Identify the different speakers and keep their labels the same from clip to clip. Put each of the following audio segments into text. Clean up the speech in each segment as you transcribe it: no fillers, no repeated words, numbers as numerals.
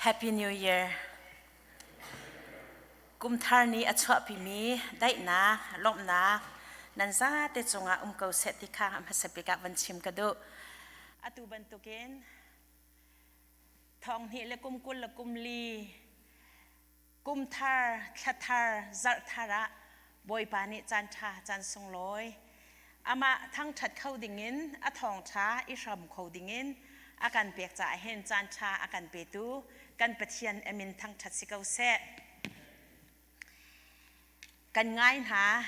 Speaker 1: Happy New Year. Kumthar ni a chuahpimi daihnak, lawmhnak nan zate cungah um ko seh ti kha a hmasa bik ah van chim ka duh. Atu bantukin thong hnih le kum 20 le kum li kum thar, thla thar, zarh thar ah Bawipa nih caan ṭha, caan sunglawi amah thangṭhat kho dingin a thawngṭha i hram kho dingin a kan pek caah hin caan ṭha a kan petu kan Pathian a min thangṭhat si ko seh. Kan ngai hna.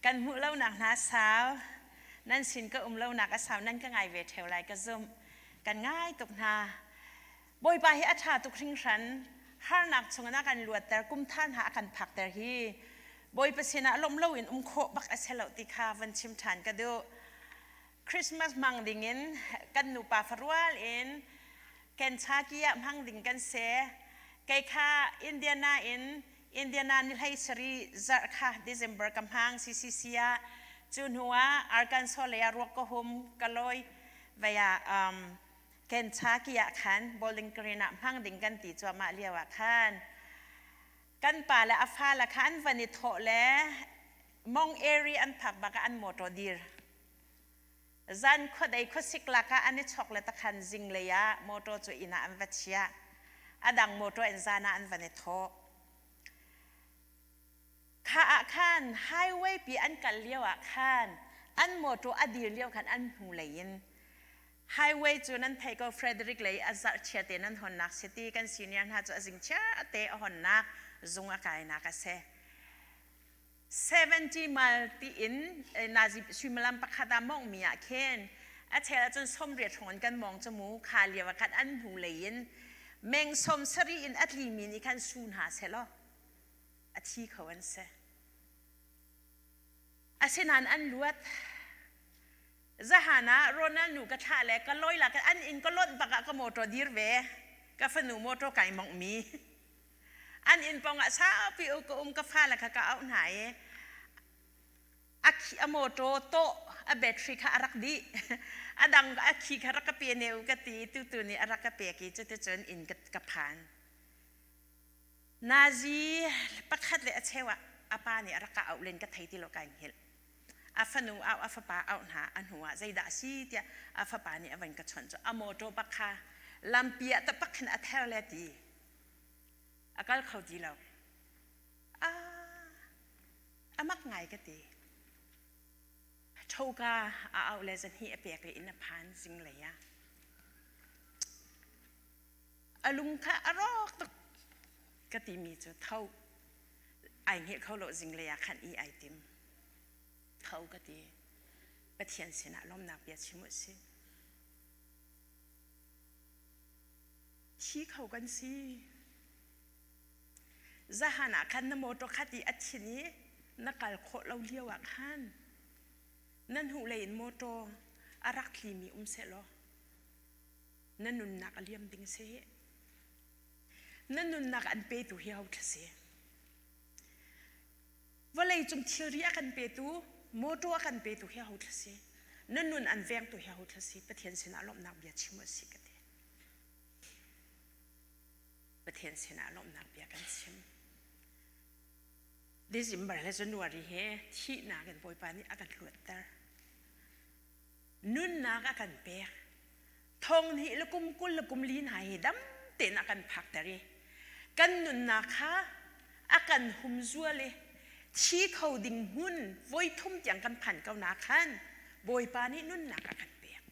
Speaker 1: Kan hmuh lonak hna sau. Nan sin ka um lonak a sau nan ka ngai ve ṭheo lai ka zumh. Kan ngai tuk hna. Bawipa hi a ṭha tuk hringhran. Harnak chungin a kan luatter, kum than ha a kan phakter hi Bawipa sinah lawmh loin um khawh bak a si lo ti kha van chim ṭhan ka duh. Christmas hmang dingin kan nupa farual in Kentucky ah hmang ding kan si. Kei kha Indiana in Indiana ni hlei sari zarh kha December ka hmang CCC ah cu hnu ah Arkansas lei ah ruak ka hum ka lawi vei ah um, Kentucky ah khan Bowling Green ah hmang ding kan ti cuahmah lio ah khan kan pa le a fale kha an van i thawh le Mong Eri an phak bak ah an motor dir. Zan khuadei khuasik lak ah an i chok le takhan zinglei ah motor cu inn ah an va chiah. A dang motor in zan ah an van i thawh. Kha ah khan highway pi an kal lio ah khan an motor a dir lio khan an hnu lei in Highway cu nan thei ko Frederick lei a zarh chia te nan honnak city kan senior hna cu a zing chia te a honnak zung a kainak a si. 70 mile tiin nazi suimilam pakhat ah mong mi ah khin a chel ahcun 80 hrawng in kan mong cu mu kha lio ah khan an hnu lei in meng 70 in a tli mi nih khan su hna selaw a thi kho an si. Asinain an luat. Zahan ah Ronald nu ka thlah le ka lawi la an inn ka lonh bak ah ka motor dir ve. Ka fanu motor kai mongh mi. An inn pong ah saupi u ka um ka fa le kha ka auh hna i a khi a motor tawh a battery kha a rak dih. A dang a khi kha rak ka pe ne u ka ti tutu nih a rak ka pek i cuticun inn ka, ka phan. Nazi pakhat le a cheu ah a pa nih a rak ka auh len ka thei ti lo kai hngilh. A fanu auh a fapa auh hna a hnu ah zeidah a si tiah a fapa nih a van ka chawnh cu a mawṭaw bak kha lampi ah taktak khin a ther le ti a kal kho ti lo. Ah, a mak ngai ka ti. Thoka a auh le zahnih a pek le inn a phan zinglei ah. A lung kha a rawk tuk ka timi cu tho ai hngilh kho lo zinglei ah khan i ai tim. Tho ka ti. Pathian sinah lawmnak bia chim u sih. Thi kho kan si. Zahan ah khan na motor khat i a thin i na kal khawh lo lio ah khan na hnulei in motor a rak tlimi um sehlaw na nunnak a liam ding si. Na nunnak an petu hi ho thla si? Vawlei cung thilri a kan petu, motor a kan petu hi ho thla si? Na nun an vengtu hi ho thla si? Pathian sinah lawmhnak bia chim u si ka ti. Pathian sinah lawmhnak bia kan chim. December le January he thihnak in Bawipa nih a kan luatter. Nunnak a kan pek. Thong hnih le kum 20 le kum li hna hi dam tein a kan phakter i kan nunnak kha a kan humzual i thi kho ding hmun voi thum tiang kan phan ko na khan Bawipa nih nunnak a kan pek.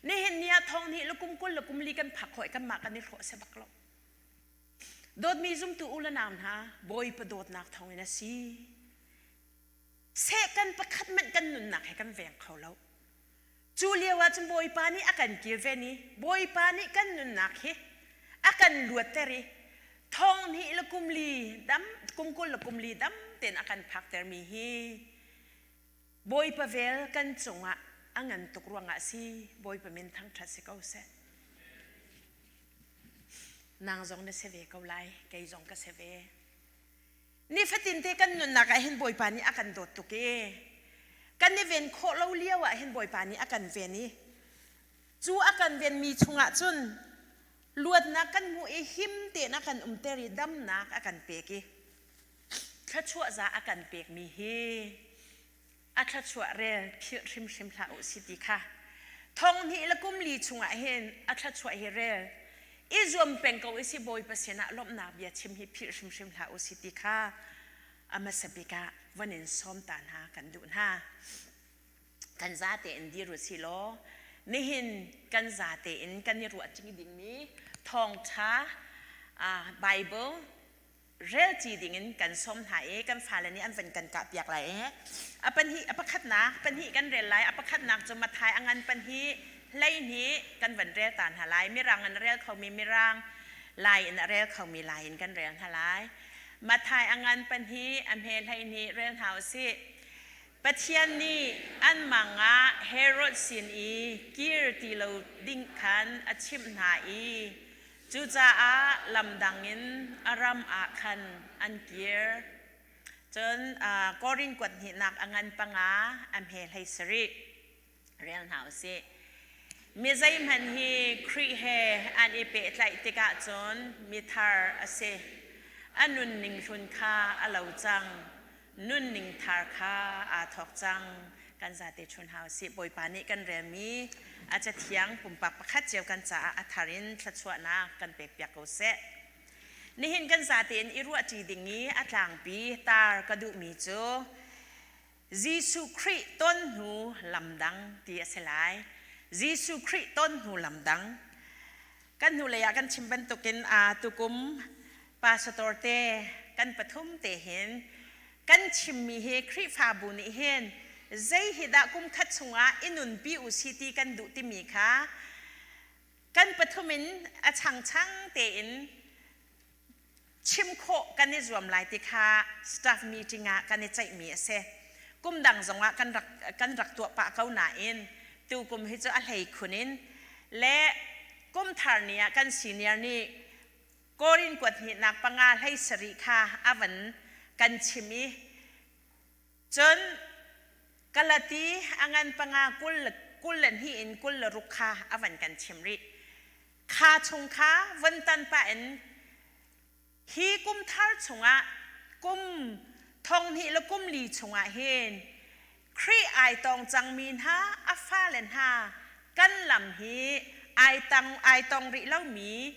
Speaker 1: Nihin ni ah thong hnih le kum 20 le kum li kan phak khawh i kanmah kan i hlawh se bak lo. Dawtmi zumtu u le nau hna, Bawipa dawtnak thawngin a si. Sehkan pakhat hmanh kan nunnak he kan veng kho lo. Cu lio ah cun Bawipa nih a kan kilven i Bawipa nih kan nunnak hi a kan luatter i thong hnih le kum li dam kum 20 le kum li dam tein a kan phaktermi hi Bawipa vel kan cungah a ngan tuk ruangah a si. Bawipa min thangṭhat si ko seh. Nang zong na si ve ko lai, kei zong ka si ve. Nifatin te kan nunnak ah hin Bawipa nih a kan dawt tuk i kan i ven khawh lo lio ah hin Bawipa nih a kan ven i cu a kan venmi chungah cun Luatnak kan hmuh i him tein a kan umter i damnak a kan pek i thluachuah za a kan pekmi hi a thluachuah rel philh hrimhrim hlah u si ti kha thong hnih le kum li chungah hin a thluachuah hi rel i zuam peng ko i si Bawipa sinah lawmhnak bia chim hi philh hrimhrim hlah u si ti kha a hmasa bik ah von in sawm ta hna kan duh hna. Kan zate in dir u si law nihin kan zate in kan i ruah ṭi dingmi thawngṭha Bible relci dingin kan sawm hna i kan fale nih an van kan kahpiak lai i a pahnih a pakhatnak pahnih kan rel lai. A pakhatnak cu Matthai a ngan pahnih 12 kan van rel ta hna lai. Mirang in a rel khomi mirang, Lai in a rel khomi Lai in kan rel hna lai. Matthai a ngan pahnih a hme 12 rel hna u sih. Pathian nih an mang ah Herod sin i kir ti lo ding khan a chimh hna i cucaah lam dang in a ram ah khan an kir. Cun Korin kuat hnihnak a ngan panga a hme 17 rel hna u sih. Mi zeihmanh hi Khrih he an i pehtlaih tikah cun mi thar a si. A nunning hlun kha a lo cang. Nunning thar kha aa thawk cang. Kan zate chun hau sih. Bawipa nih kan relmi a cathiang pumpak pakhat cio kan caah a thar in thluachuahnak kan pekpiak ko seh. Nihin kan zate in i ruahṭi ding i a tlangpi tar ka duhmi cu Jesuh Khrih ton hnu lamdang ti a si lai. Jesuh Khrih ton hnu lamdang. Kan hnulei ah kan chim bantukin a tukum pastor te kan pathum te hin kan chimmi hi Khrihfabu nih hin zei hi dah kum khat chungah i nunpi u si ti kan duh timi kha kan pathum in a changchang tein chim khawh kan i zuam lai ti kha staff meeting ah kan i ceihmi a si. Kum dang zongah kan rak kan rak tuah pah ko nain tukum hi cu a hlei khun in le kum thar ni ah kan senior nih Korin kuat hnihnak panga 17 kha a van kan chim i cun Galati a ngan panga 22 in 26 kha a van kan chim rih. Kha chung kha von tan pah in hi kum thar chungah kum thong hnih le kum li chungah hin Khrih ai tong cangmi hna a fale hna kan lam hi ai tang ai tong rih lomi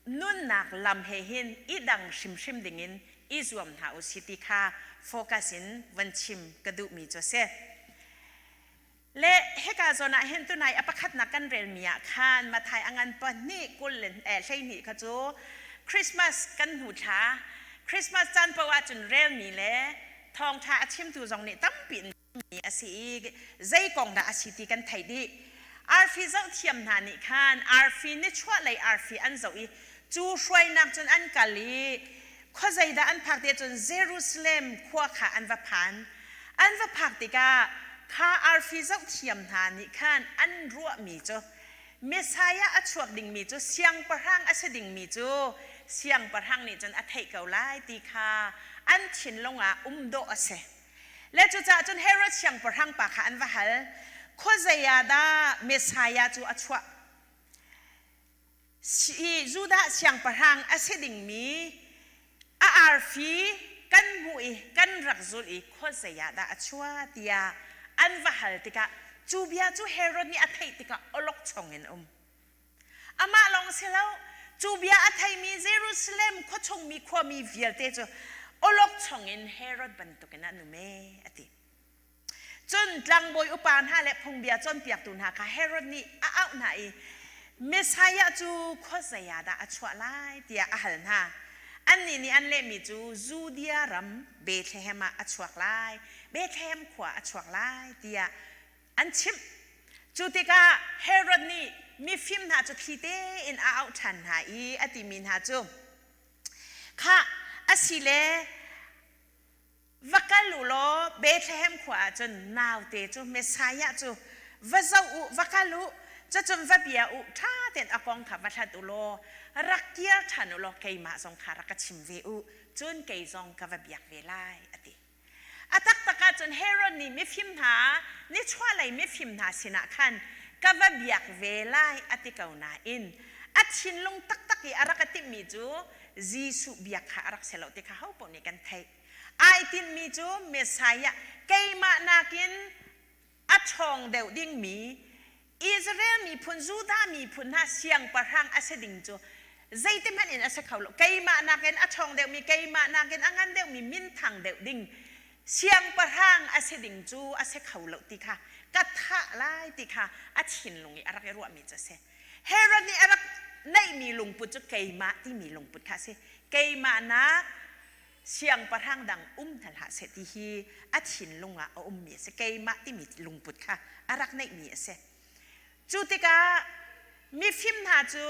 Speaker 1: nunnak lam he hin i dang hrimhrim dingin i zuam hna u si ti kha focus in van chim ka duhmi cu a si. Le hika zawn ah hin tunai a pakhatnak kan relmi ah khan Mathai a ngan pahnih 20 le 12 kha cu Christmas kan hnu thla Christmas caan paoh ahcun relmi le thawngṭha a chimtu zong nih tampi in mi a si i zei kong dah a si ti kan theih dih. Arfi zohthiam hna nih khan arfi nichuahlei arfi an zoh i cu hruainak cun an kal i khuazei dah an phak ti ahcun Jerusalem khua kha an va phan. An va phak tikah kha arfi zohthiam hna nih khan an ruahmi cu Messiah a chuak dingmi cu siangpahrang a si dingmi cu siangpahrang nih cun a theih ko lai ti kha an thinlung ah um dawh a si. Le cucaah cun Herod siangpahrang pa kha an va hal, khuazei ah dah Messiah cu a chuah? Judah siangpahrang a si dingmi a arfi kan hmuh i kan rak zulh i khuazei ah dah a chuah tiah an va hal tikah cu bia cu Herod nih a theih tikah awlokchong in um. Amah lawng si lo, cu bia a theimi Jerusalem khuachungmi khuami vialte cu awlokchong in Herod bantukin an um ee a ti. Cun tlangbawi upa hna le phungbia cawnpiaktu hna kha Herod nih a auh hna i Messiah cu khuazei ah dah a chuah lai tiah a hal hna. Annih nih an lehmi cu Judea ram Bethlehem ah a chuak lai, Bethlehem khua a chuak lai tiah an chimh. Cu tikah Herod nih mifim hna cu thli tein a auh ṭhan hna i a timi hna cu, Khah, asile va kal u law Bethlehem khua ah cun naute cu Messiah cu va zoh u, va kal u, cucun va bia u, ṭha tein a kong kha va hlat u law rak kir ṭhan u law keimah zong kha rak ka chim ve u, cun kei zong ka va biak ve lai, a ti. A taktak ahcun Herod nih mifim hna, nichuahlei mifim hna sinah khan ka va biak ve lai a ti ko nain. A thinlung taktak i a rak i timhmi cu Jesuh biak kha a rak si lo ti kha ho paoh nih kan theih. Ai tinhmi cu Messiah keimah nakin a ṭhawng deuh dingmi Israel miphun, Judah miphun hna siangpahrang a si ding cu zeitihmanh in a si kho lo. Keimah nakin a ṭhawng deuhmi, keimah nakin a ngan deuhmi, minthang deuh ding siangpahrang a si ding cu a si kho lo ti kha ka thah lai ti kha a thinlung i a rak i ruahmi cu a si. Herod nih a rak neihmi lungput cu keimah timi lungput kha a si. Keimah nak siangpahrang dang um hna hlah seh ti hi a thinlung ah a ummi a si. Keimah timi lungput kha a rak neihmi a si. Cu tikah mifim hna cu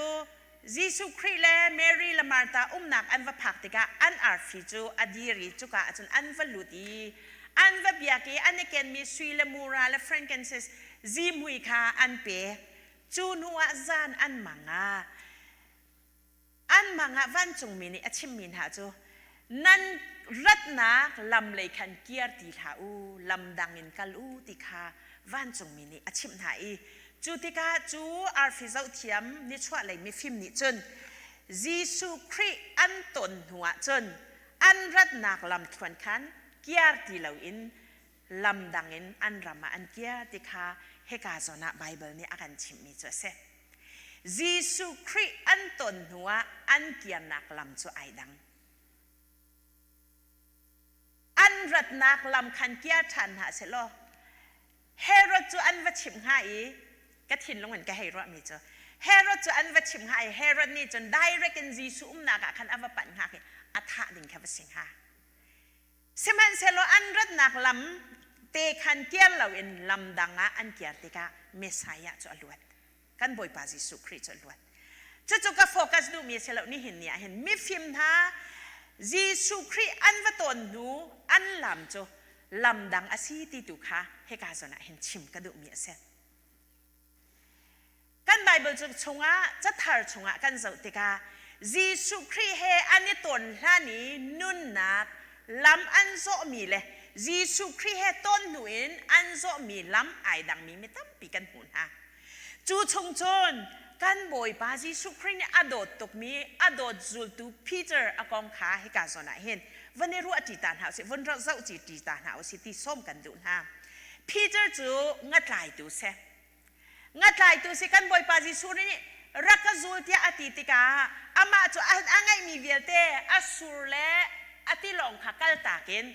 Speaker 1: Jesuh Khrih le Mary le Martha umnak an va phak tikah an arfi cu a dir i cuka ahcun an va lut i an va biak i an i kenmi sui le mura le frankincense zihmui kha an pek. Cu hnu ah zan an mang ah An mang ah vancungmi nih a chimmi hna cu nan ratnak lam lei khan kir ti hlah u, lam dang in kal u ti kha vancungmi nih a chimh hna i cu tikah cu arfi zohthiam nichuahlei mifim nih cun Jesuh Khrih an ton hnuah cun an ratnak lam thluan khan kiar ti loin lam dang in an ram ah an kir ti kha hika zawn ah Baibal nih a kan chimhmi cu a si. Jesuh Khrih an ton hnuah an kirnak lam cu ai dang. An ratnak lam khan kir ṭhan hna sehlaw Herod cu an va chimh hnga i ka thinlung in ka hei ruahmi cu Herod cu an va chimh hnga i Herod nih cun direct in Jesuh umnak ah khan a va panh hnga i a thah ding kha va si hnga. Sihmanhsehlaw an ratnak lam te khan kir loin lam dang ah an kir tikah Messiah cu a luat. Kan Bawipa Jesuh Khrih cu a luat. Cucu ka focus duhmi a si lo nihin ni ah hin mifim hna Jesuh Khrih an va tawn hnu an lam cu lam dang a si ti tu kha hika zawn ah hin chim ka duhmi a si. Kan Bible chungah cathar chungah kan zoh tikah Jesuh Khrih he an i tawn hlan i nunnak lam an zawhmi le Jesuh Khrih he tawn hnu in an zawhmi lam ai dangmi mi tampi kan hmuh hna. Cu chung cun kan Bawipa Jesuh Khrih nih a dawt tukmi a dawt zultu Peter a kong kha hika zawn ah hin van i ruah ṭi ta hna usih, vun zoh ṭi ta hna usih ti sawm kan duh hna. Peter cu ngatlaitu si. Ngatlaitu si kan Bawipa Jesuh nih rak ka zul tiah a ti tikah amah cu a ngeihmi vialte a sur le a tilawng kha kaltak in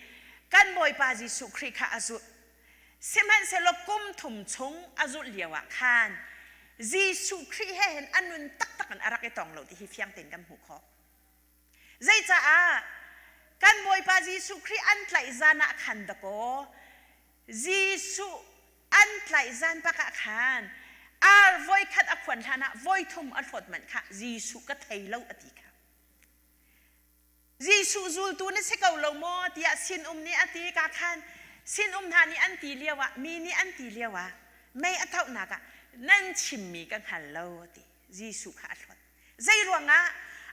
Speaker 1: kan Bawipa Jesuh Khrih kha a zulh. Sihmanhsehlaw kum thum chung a zulh lioah khan Jesuh Khrih he hin a nun taktak in a rak i tong lo ti hi fiang tein kan hmuh khawh. Zeicaah kan Bawipa Jesuh Khrih an tlaih zan ah khan dakaw Jesuh an tlaih zan bak ah khan ar voikhat a khuan hlan ah voithum a hlawt manh kha Jesuh ka thei lo a ti kha. Jesuh zultu na si ko lo maw tiah sinum nih a ti ka khan sinum hna nih an ti lio ah mi nih an ti lio ah mei a thohnak ah nan chimmi ka hngal lo a ti. Jesuh kha a hlawt. Zei ruangah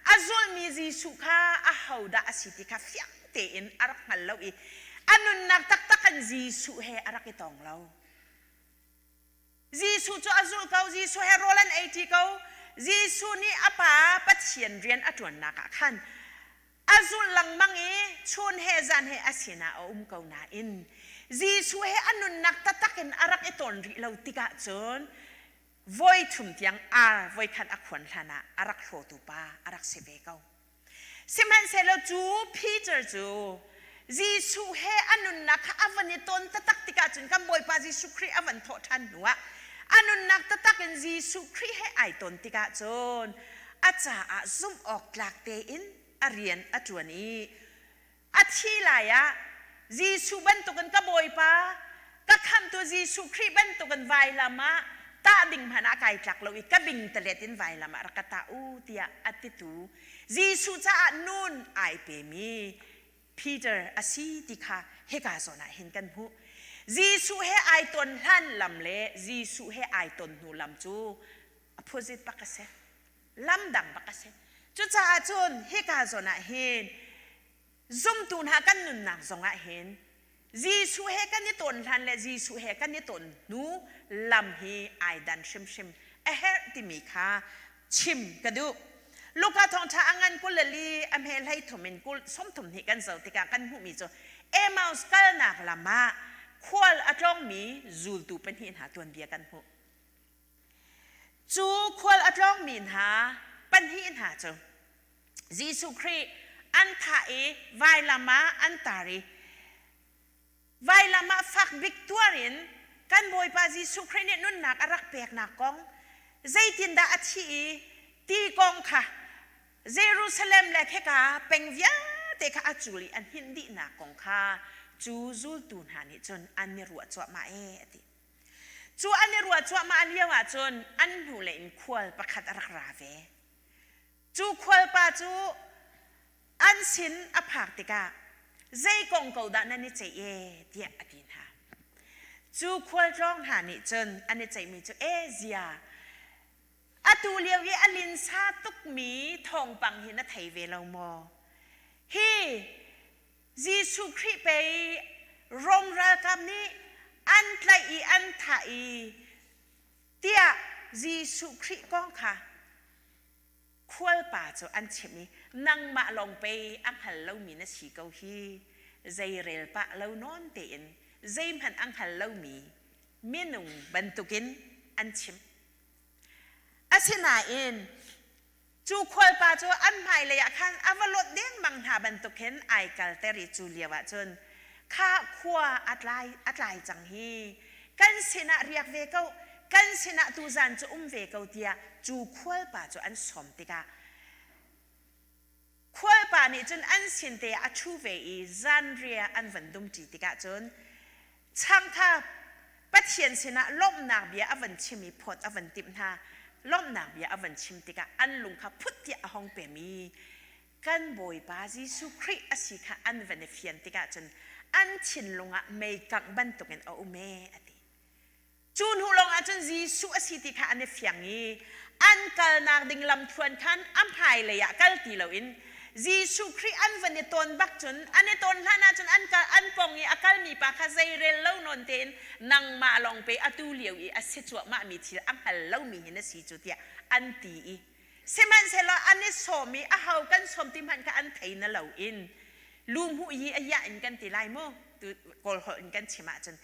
Speaker 1: a zulmi Jesuh kha ahodah a si ti kha fiang tein a rak hngal lo i a nunnak taktak in Jesuh he a rak i tong lo. Jesuh cu a zulh ko, Jesuh he rawl an ei ṭi ko. Jesuh nih a Pa Pathian rian a ṭuannak ah khan a zulh lengmang i chun he zan he a sinah a um ko nain Jesuh he a nunnak taktak in a rak i tawn rih lo tikah cun voi thum tiang ar voikhat a khuan hlan ah a rak hlawtu pa a rak si ve ko. Sihmanhsehlaw cu Peter cu Jesuh he a nunnak kha a van i ton taktak tikah cun kan Bawipa Jesuh Khrih a van thawh ṭhan hnuah a nunnak taktak in Jesuh Khrih he ai ton tikah cun a caah zumh awk tlak tein a rian a ṭuan i A thi lai ah Jesuh bantukin ka Bawipa, ka khamhtu Jesuh Khrih bantukin vailam ah tah ding hmanh ah kai tlak lo i ka bingtalet in vailam ah rak ka tah u tiah a titu Jesuh caah nun ai pemi Peter a si ti kha hika zawn ah hin kan hmuh. Jesuh he ai ton hlan lam le Jesuh he ai ton hnu lam cu opposite bak a si. Lam dang bak a si. Cucaah cun hika zawn ah hin zumtu hna kan nunnak zongah hin Jesuh he kan i tawn hlan le Jesuh he kan i tawn hnu lam hi ai dan hrimhrim a herh timi kha chim ka duh. Luka thawngṭha a ngan 24 a hme 33 in kul 30 hnih kan zoh tikah kan hmuhmi cu Emmaus kalnak lam ah khual a tlawngmi zultu pahnih hna tuanbia kan hmuh. Cu khual a tlawngmi hna pahnih hna cu Jesuh Khrih an thah i vailam ah an tar i vailam ah fak bik tuar in kan Bawipa Jesuh Khrih nih nunnak a rak peknak kong zeitindah a thih i ti kong kha Jerusalem le kheka peng vialte kha a cul i a hninh dihnak kong kha cu zultu hna nih cun an i ruah cuahmah ee a ti. Cu an i ruah cuahmah lio ahcun an hnulei in khual pakhat a rak ra ve. Cu khualpa cu an sin a phak tikah zei kong ko dah nan i ceih ee tiah a ti hna. Cu khualtlawng hna nih cun an i ceihmi cu e zia atu lio i a linsa tukmi thawngpang hi na thei ve lo maw? Hi Jesuh Khrih pei Rom ralkap nih an tlaih i an thah i tiah Jesuh Khrih kong kha khualpa cu an chimh i nangmah lawng pei a hngal lomi na si ko hi zeirel pah lo nawn tein zeihmanh a hngal lomi minung bantukin an chim. Asinain cu khualpa cu an hmailei ah khan a va lawt dengmang hna bantuk hin ai kalter i cu lio ah cun kha khua a tlai a tlai cang hi kan sinah riak ve ko kan sinah tuzan cu um ve ko tiah cu khualpa cu an sawm tikah khualpa nih cun an sin te ah a ṭhu ve i zanriah an van dumṭi tikah cun chang kha Pathian sinah lawmhnak bia a van chim i phawt a van timh hna. Lawmhnak bia a van chim tikah an lung kha phut tiah a hong pem i kan Bawipa Jesuh Khrih a si kha an van i fian tikah cun an thinlung ah mei kangh bantukin a um ee a ti. Cu hnu lawng ah cun Jesuh a si ti kha an i fiang i an kalnak ding lamthluan khan a hmailei ah kal ti loin Jesuh Khrih an van i tawn bak cun an i tawn hlan ah cun an kal an pong i a kalmi pa kha zeirel lo nawn tein nangmah lawng pe atu lio i a si cuahmahmi thil a hngal lomi hi na si cu tiah an ti i sihmanhsehlaw an i sawm i aho kan sawm ti hmanh kha an thei na loin lu hmuh yi a yah in kan ti lai mu tu kawl holh in kan chim ahcun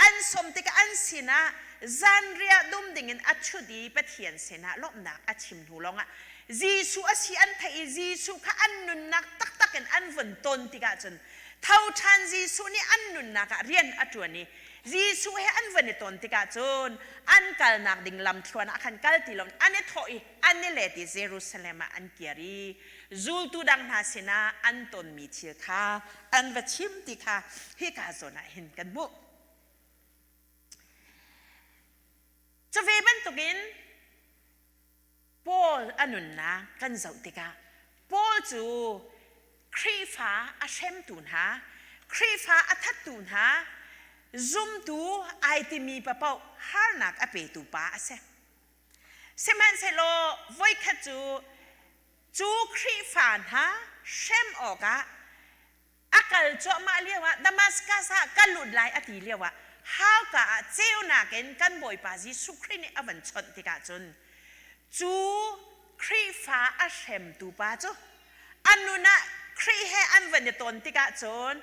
Speaker 1: an sawm tikah an sinah zanriah dum dingin a ṭhut i Pathian sinah lawmhnak a chim hnu lawngah Jesuh a si an theih i Jesuh kha an nunnak taktak in an vun ton tikah cun tho ṭhan Jesuh nih an nunnak ah rian a ṭuan i Jesuh he an van i ton tikah cun an kalnak ding lamthluan ah khan kal ti lo an i thawh i an i let i Jerusalem ah an kir i zultu dang hna sinah an tonmi thil kha an va chim ti kha hika zawn ah hin kan hmuh. Cu ve bantukin Paul a nunnak kan zoh tikah Paul cu Khrihfa a hremtu hna, Khrihfa a thattu hna, zumtu ai timi papaoh harnak a petu pa a si. Sihmanhsehlaw voikhat cu cu Khrihfa hna hrem awkah a kal cuahmah lioah Damascus ah ka lut lai a ti lioah hauka ah ceunak in kan Bawipa Jesuh Khrih nih a van chawnh tikah cun cu Khrihfa a hremtu pa cu a nun ah Khrih he an van i ton tikah cun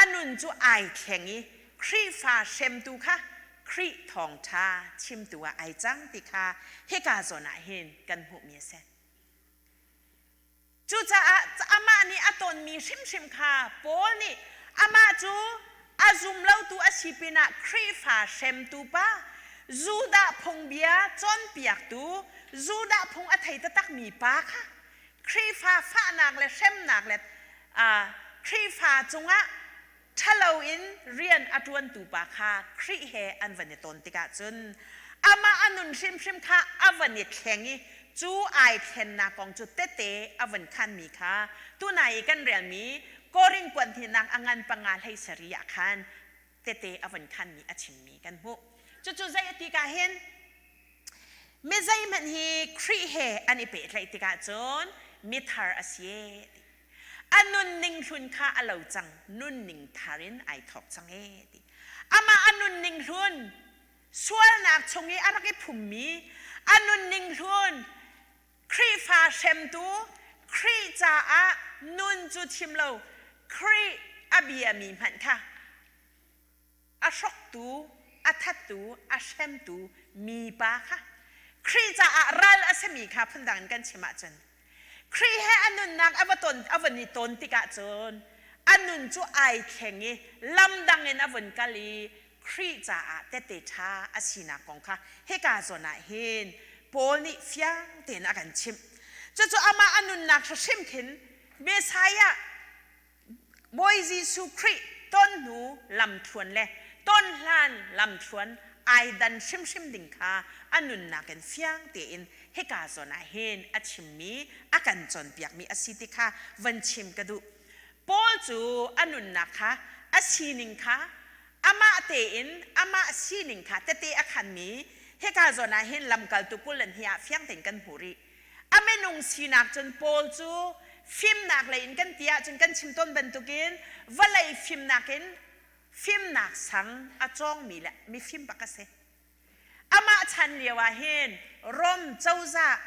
Speaker 1: a nun cu ai thleng i Khrihfa hremtu kha Khrih thawngṭha chimtu ah ai cang ti kha hika zawn ah hin kan hmuhmi a si. Cucaah amah nih a tonmi hrimhrim kha Paul nih amah cu a zum lotu a si pinah Khrihfa hremtu pa, Judah phungbia cawnpiaktu, Judah phung a thei taktakmi pa kha Khrihfa fahnak le hremnak le Khrihfa cungah ṭhalo in rian a ṭuantu pa kha Khrih he an van i ton tikah cun amah a nun hrimhrim kha a van i thleng i cu ai thlennak kong cu tete a van khanmi kha tunai i kan relmi Korin kuan hnihnak a ngan panga hlei sari ah khan tete a van khanmi a chimmi kan hmuh. Cucu zei a ti ka hin Mi zeihmanh hi Khrih he an i pehtlaih tikah cun mithar a si ee ti. A nunning hlun kha a lo cang, nunning thar in ai thawk cang ee ti. Amah a nunning hlun sualnak chung i a rak i phummi, A nunning hlun Khrihfa hremtu Khrih caah nun cu chim lo Khrih a biami hmanh kha a hroktu, a thattu, a hremtu mipa kha Khrih caah ral a simi kha phundang in kan chim ahcun Khrih he a nunnak a va ton a von i ton tikah cun a nun cu ai thleng i lamdang in a vun kal i Khrih caah tehte ṭha a sinak kong kha hika zawn ah hin Paul nih fiang tein a kan chimh. Cucu amah a nunnak hrim khin Messiah Bawi Jesuh Khrih ton hnu lamthluan le ton hlan lamthluan ai dan hrimhrim ding kha a nunnak in fiang tein hika zawn ah hin a chimmi a kan cawnpiakmi a si ti kha van chim ka duh. Paul cu a nunnak kha a sining kha amah tein amah sining kha tete a khanmi hika zawn ah hin lamkaltu 22 ah fiang tein kan hmuh rih. A minung sinak cun Paul cu fimnak lei in kan ti ahcun kan chim tawn bantukin vawlei fimnak in fimnak sang a cawngmi le mifim bak a si. Amah chan lio ah hin Rom cozah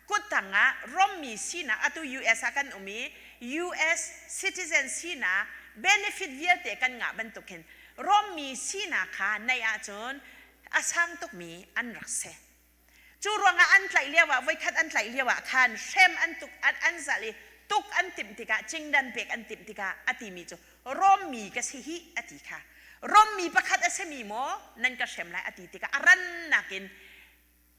Speaker 1: kuttang ah Rommi sinak atu US ah kan um i US citizen sinak benefit vialte kan ngah bantuk hin Rommi sinak kha neih ahcun a sang tukmi an rak si. Cu ruangah an tlaih lioah voikhat an tlaih lioah khan hrem an tuk an, an zalh i tuk an timh tikah cingdan pek an timh tikah a timi cu Rommi ka si hih a ti kha. Rommi pakhat a simi maw nan ka hrem lai a ti tikah a rannak in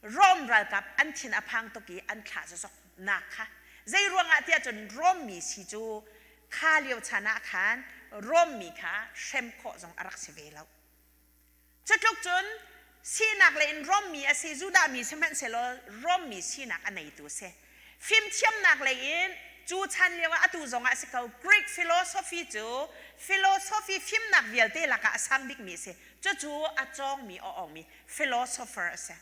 Speaker 1: Rom ralkap an thin a phang tuk i an thlah zozok nak kha. Zei ruangah tiah cun Rommi si cu kha lio chan ah khan Rommi kha hrem khawh zong a rak si ve lo. Cutluk cun sinak lei in Rom mi a si, Judah mi sihmanhsehlaw Rom mi sinak a neitu a si. Fimthiamnak lei in cu chan lio ah atu zong ah a si ko Greek philosophy cu philosophy fimnak vialte lakah a sang bikmi a si. Cucu a cawngmi a awngmi philosopher a si.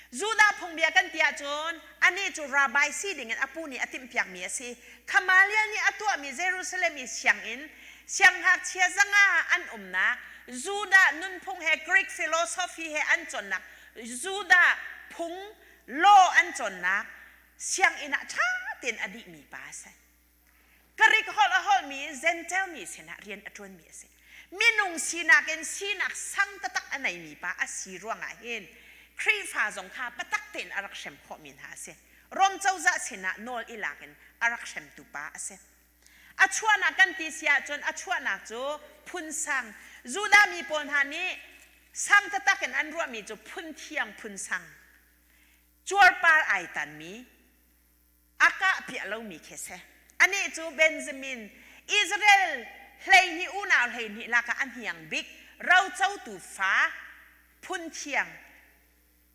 Speaker 1: Judah phungbia kan ti ahcun anih cu rabbi si dingin a pu nih a timhpiakmi a si. Gamaliel nih a tuahmi Jerusalem i sianginn, siangngakchia zanga an umnak, Judah nunphung he Greek philosophy he an cawnnak, Judah phung law an cawnnak sianginn ah ṭha tein a dihmi pa a si. Greek holh a holhmi Gentile mi sinah rian a ṭuanmi a si. Minung sinak in sinak sang taktak a neimi pa a si ruangah hin Khrihfa zong kha patak tein a rak hrem khawhmi hna a si. Rom cozah sinah nawl i lak in a rak hremtu pa a si. A chuahnak kan ti si ahcun a chuahnak cu phun sang. Judah mi pawl hna nih sang taktak in an ruahmi cu phun thiang phun sang. Cuarpar ai tanmi a kahpiah lomi khi a si. Anih cu Benjamin, Israel 12 unau 12 lakah a hniang bik rocotu fa phun thiang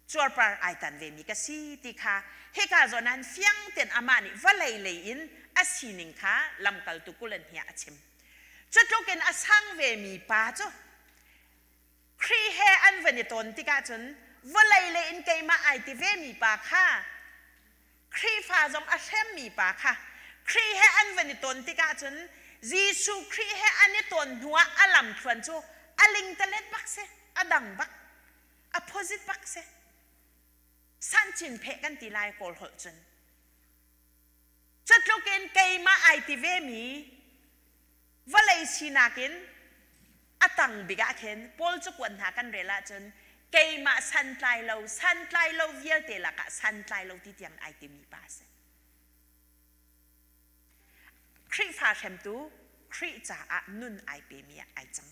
Speaker 1: cuarpar ai tan vemi ka si ti kha hika zawn ah fiang tein amah nih vawlei lei in a sining kha lamkaltu kulan hi a chim. Cutluk in a sang vemi pa cu Khrih he an van i ton tikah cun vawlei lei in keimah ai ti vemi pa kha Khrihfa zong a hremmi pa kha Khrih he an van i ton tikah cun Jesuh Khrih he an i ton hnuah a lamthluan cu a lingtalet bak si, a dang bak, a opposite bak si. Sanchin pheh kan ti lai Kawl holh cun. Cutluk in keimah ai ti vemi vawlei sinak in a tang bik ah khin Paul cakuat hna kan rel ahcun keimah santlai lo santlai lo vialte lakah santlai lo ti tiang ai timi pa a si. Khrihfa hremtu Khrih caah nun ai pemi ah ai cang.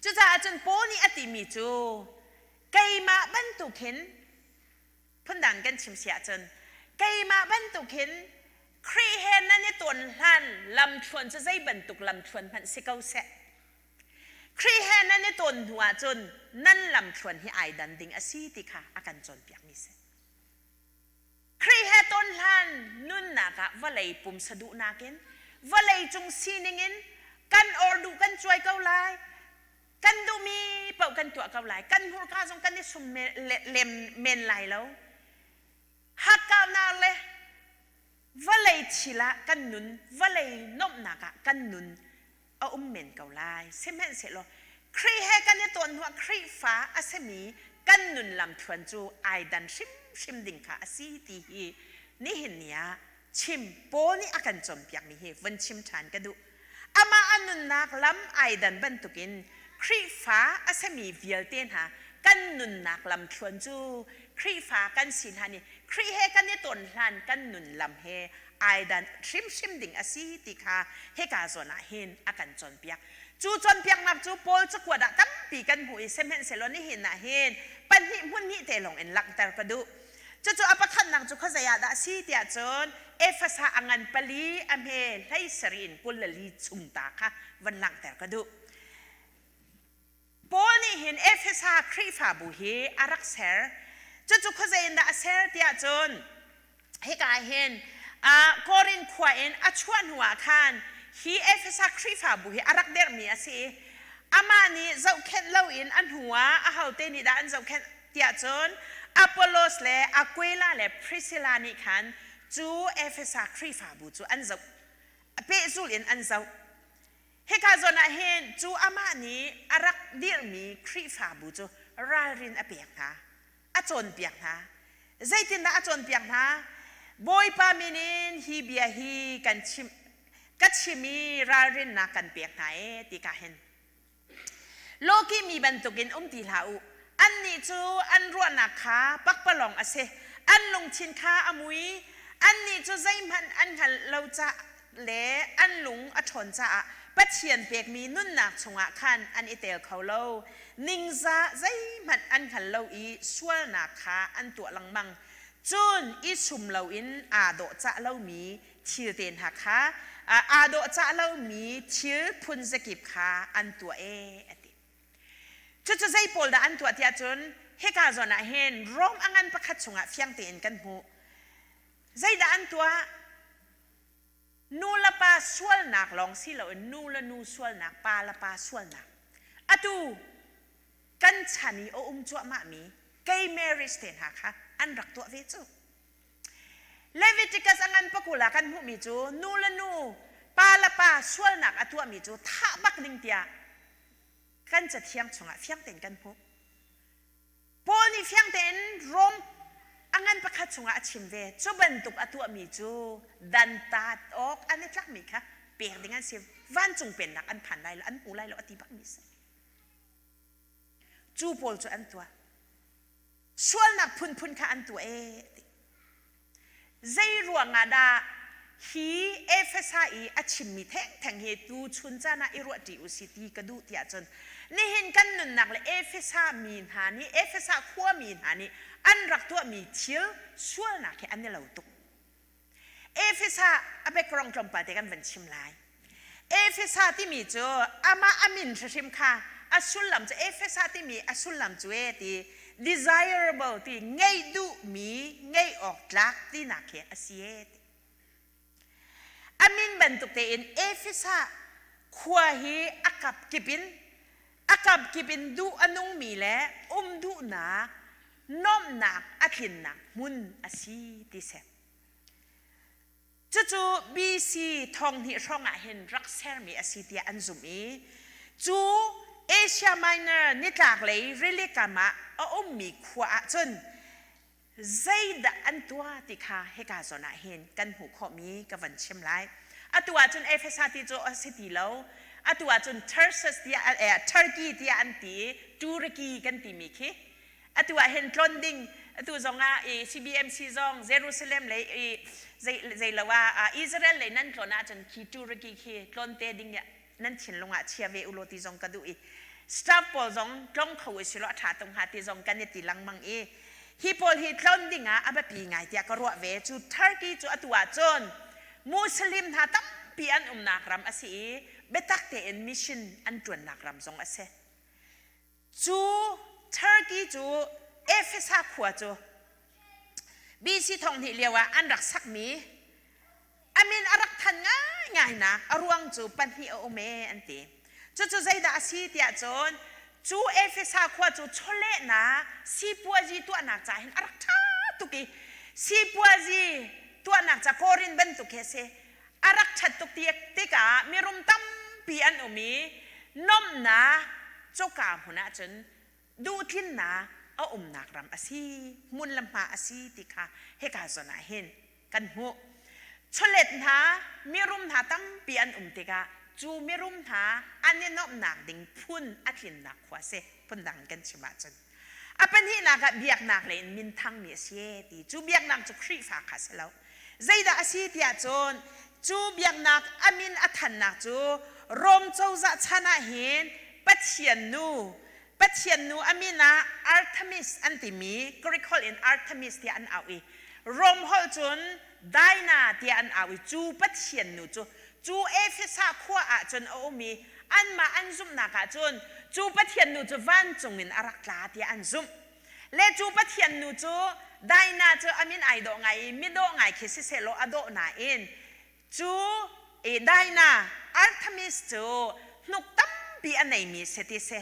Speaker 1: Cucaah cun Paul nih a timi cu keimah bantuk hin phundang kan chim si ahcun keimah bantuk hin Khrih he nan i tawn hlan lamthluan cu zei bantuk lamthluan hmanh si ko seh. Khrih he nan i tawn hnu ahcun nan lamthluan hi ai dan ding a si ti kha a kan cawnpiakmi si. Khrih he tawn hlan nunnak ah vawlei pumsa duhnak in vawlei cung sining in kan or duh kan cuai ko lai kan duhmi paoh kan tuah ko lai kan hmurka zong kan i sum lem men lai lo hakkaunak le vawlei thil ah kan nun vawlei nuamhnak ah kan nun a um men ko lai sihmanhsehlaw Khrih he kan i tawn hnuah Khrihfa a simi. kan nun lamthluan cu ai dan hrimhrim ding kha a si ti hi nihin ni ah chim Paul nih a kan cawnpiakmi hi vun chim ṭhan ka duh. Amah a nunnak lam ai dan bantukin Khrihfa a simi vialte hna kan nunnak lamthluan cu Khrihfa kan si hlan i Khrih he kan i ton hlan kan nun lam he ai dan hrimhrim ding a si ti kha hika zawn ah hin a kan cawnpiak. Cu cawnpiaknak cu Paul cakuat ah tampi kan hmuh i sihmanhsehlaw nihin ah hin pahnih hmun hnih te lawng in langhter ka duh. Cucu a pakhatnak cu khuazei ah dah a si tiah cun Efesa a ngan pali a hme hlei sarih in 24 chung ta kha van langhter ka duh. Paul nih hin Efesa Khrihfabu hi a rak ser. Cucu khuazei in dah a ser tiah cun hika hin Korin khua in a chuah hnuah khan hi Efesa Khrihfabu hi a rak derhmi a si i amah nih zohkhenh loin a hnuah ahote nih dah an zohkhenh tiah cun Apollos le Aquila le Priscilla nih khan cu Efesa Khrihfabu cu an zoh pehzul in an zoh. Hika zawn ah hin cu amah nih a rak dirhmi Khrihfabu cu ralrin a pek hna, a cawnpiak hna. Zeitindah a cawnpiak hna? Bawipa min in hi bia hi kan chim ka chim i ralrinnak kan pek hna ee ti ka hin Lawki mi bantukin um ti hlah u. Annih cu an ruahnak kha pakpalawng a si. An lungthin kha a mui. Annih cu zeihmanh an hngalh lo ca le an lung a ṭhawn caah Pathian pekmi nunnak chungah khan an i tel kho lo. Ningzah zeihmanh an hngal lo i sualnak kha an tuah lengmang. Cun i sum loin aa dawhcah lomi thil te hna kha aa dawhcah lomi thil phun zakip kha an tuah ee a ti. Cucu zei pawl dah an tuah tiah cun hika zawn ah hin Rom a ngan pakhat chungah fiang tein kan hmuh. Zeidah an tuah? Nu le pa sualnak lawng si loin nu le nu sualnak, pa le pa sualnak. Atu kan chan i a um cuahmahmi gay marriage te hna kha an rak tuah ve cu. Leviticus a ngan pakul ah kan hmuhmi cu nu le nu, pa le pa sualnak a tuahmi cu thah bak ding tiah kan cathiang chungah fiang tein kan hmuh. Paul nih fiang tein Rom a ngan pakhat chungah a chim ve. Cu bantuk a tuahmi cu dantat awk an i tlakmi kha pek ding an si. Vancung pennak an phan lai lo, an hmu lai lo a ti bakmi a si. Cu pawl cu an tuah. Sualnak phunphun kha an tuah ee ti. Zei ruangah dah hi Efesa i a chimmi thengtheng hi tu chun caan ah i ruahṭi u si ti ka duh tiah cun nihin kan nunnak le Efesa mi hna nih Efesa khuami hna nih an rak tuahmi thil sualnak hi an i lo tuk. Efesa a background tlawmpal te kan van chim lai. Efesa timi cu amah a min hrimhrim kha a sullam cu Efesa timi a sullam cu e ti desirable ti ngeih duhmi ngeih awk tlak tinak khi a si e ti. A min bantuk tein Efesa khua hi a kap kip in a kap kip in duh a nungmi le um duhnak nuamhnak a tlinnak hmun a si ti si. Cucu BC 2000 hrawng ah hin rak sermi a si tiah an zumh i cu Asia Minor nitlaklei rili kam ah a ummi khua ah cun zeidah an tuah ti kha hika zawn ah hin kan hmuh khawhmi ka van chim lai. Atu ahcun Efesa ti cu a si ti lo. Atu ahcun Tarsus tiah Turkey tiah an ti i Turkey kan timi khi atu ah hin tlon ding atu zong ah i CBMC zong Jerusalem lei i zei zei lo ah Israel lei nan tlon ahcun khi Turkey khi tlon te ding nan thinlung ah chia ve ulaw ti zong ka duh i staff pawl zong tlong kho u silaw a ṭha tung hnga ti zong kan i ti lengmang i hi pawl hi tlon ding ah a biapi ngai tiah ka ruah ve. Cu Turkey cu atu ah cun Muslim hna tampi an umnak ram a si i biatak tein mission an ṭuannak ram zong a si. Cu Turkey cu Efesa khua cu BC 2000 lio ah an rak sakmi a min a rak than ngaingai a ruang cu pahnih a um ee an ti. Cucu zeidah a si tiah cun cu Efesa khua cu chawlehnak sipuazi tuahnak ca hin a rak ṭha tuk i sipuazi tuahnak ca Korin bantuk hi a si. A rak ṭhat tuk tikah mirum tampi an um i nomnak cuka hmun ah cun duhtlinnak. a umnak ram a si, hmun le hma a si ti kha hika zawn ah hin kan hmuh. Chawlet hna, mirum hna tampi an um tikah cu mirum hna an i nuamhnak ding phun a tlinnak khua a si, phundang in kan chim ahcun. A pahnihnak ah biaknak lei in minthangmi a si ti. Cu biaknak cu Khrihfa kha a si lo. Zeidah a si tiah cun cu biaknak a min a thannak cu Rom cozah chan ah hin Pathian nu Pathian nu a min ah Artemis an timi Greek holh in Artemis tiah an auh i Rom holh cun Diana tiah an auh i cu Pathian nu cu cu Efesa khua ah cun a um i anmah an zumhnak ah cun cu Pathian nu cu vancung in a rak tla tiah an zumh. Le cu Pathian nu cu Dinah cu a min ai dawh ngai i midawh ngai khi sisehlaw a dawh nain cu Dinah Artemis cu hnuk tampi a neimi si ti si.